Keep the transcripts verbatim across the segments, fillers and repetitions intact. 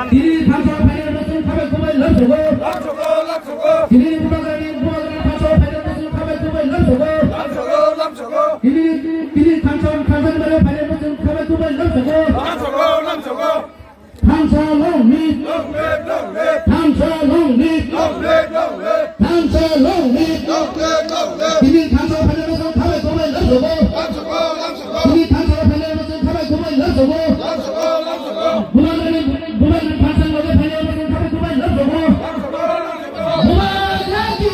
Tini thansa phainai bosong khabai khubai lamsogo. Tini bubagrani bubagrani thansa phainai bosong khabai khubai lamsogo. Tini tini thansa thansa phainai bosong khabai khubai lamsogo. Thansa long live. Thansa long live. Thansa long live. Tini thansa phainai bosong khabai khubai lamsogo. Tini thansa phainai bosong khabai khubai lamsogo. Bubagrani bubagrani thansa loge phainai bosong khabai khubai lamsogo. Bubagraki.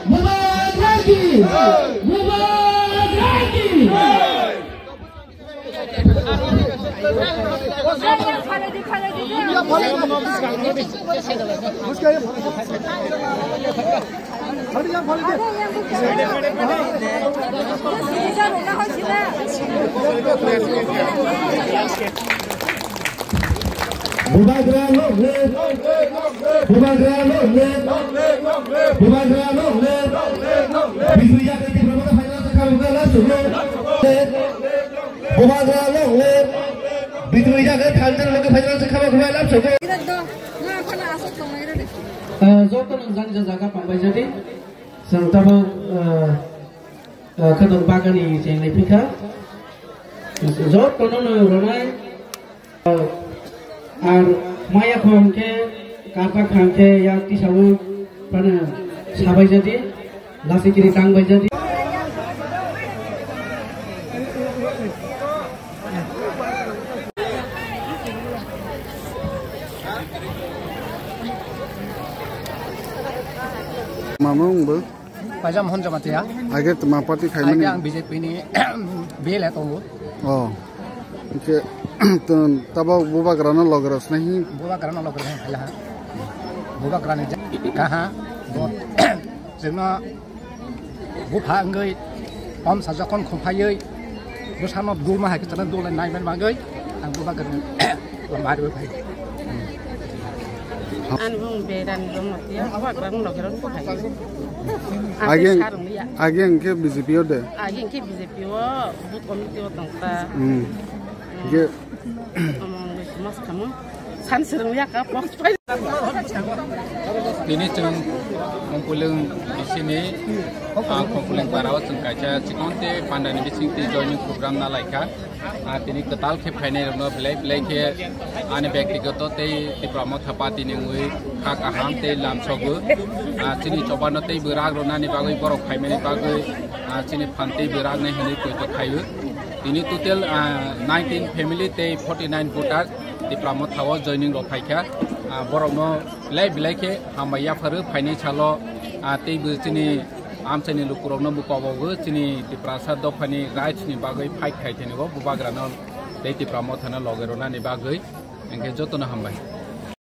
Bubagraki. Bubagraki. Bubagra long live. Bubagra long live. Bubagra long live. Bidui ya ke Tipra Motha phainai se khabai khubai lamsogo. Bubagra long live. Bidui ya ke thansa long live phainai se khabai khubai lamsogo. Ah, joto no jang jang jaga pangbai jadi. Chwng tabuk, ah, ah, khadok bagani cheng lai phikha. Joto no no ronai. Ar maya khom khe, karpa kham khe, ya tisaui, prana sabai jadi, lasi kiri tang bai jadi. Mamung bo? Paijam Mohon Jamatia. Age tma party khaimani? Age ang B J P ni B L A tongo. Oh. Hingke, tun, tabo bubagrano loge rw swnai hi? Bubagrano loge rw swnai ha. Bubagrani ja-, kaha, bo, chwngno bupha wngwi, om sa jokhon khum phaiwi, bwsano dulma hai khe chwla dulai nai mani bagwi, ang bubagrani lama rw phai. Ani bung berani rw mati ya, bubagrani loge rw phai. Age, age hingke B J P o de? Age hingke B J P o, booth committee o tongkha. Hmm. Hingke Tini chwng Khumpuilwng bisini, ah, Khumpuilwng para o chwng kaisa chikon tei panda ni bising twi joining program na lai kha. Ah, tini kwtal khe phainai rok no belai belai khe ani byaktigoto tei Tipra Motha Party ni wngwi kha kaham tei lamsogo. Ah, chini choba no tei bwrag rwnani bagwi borok phaimani bagwi, ah, chini phan tei bwrag nai hinwi poito khaio. Tini total, ah, nineteen family tei forty nine voter Tipra Motha o joining rok phaikha. Ah, borok no belai belai khe hambai yapharo phainai salo, ah, tei bo chini amchaini lukurok no bo kobogo chini Tiprasa dophani rights ni bagwi fight khai thani o bubagra no tei Tipra Motha no loge rwnani bagwi. Hingke joto no hambai.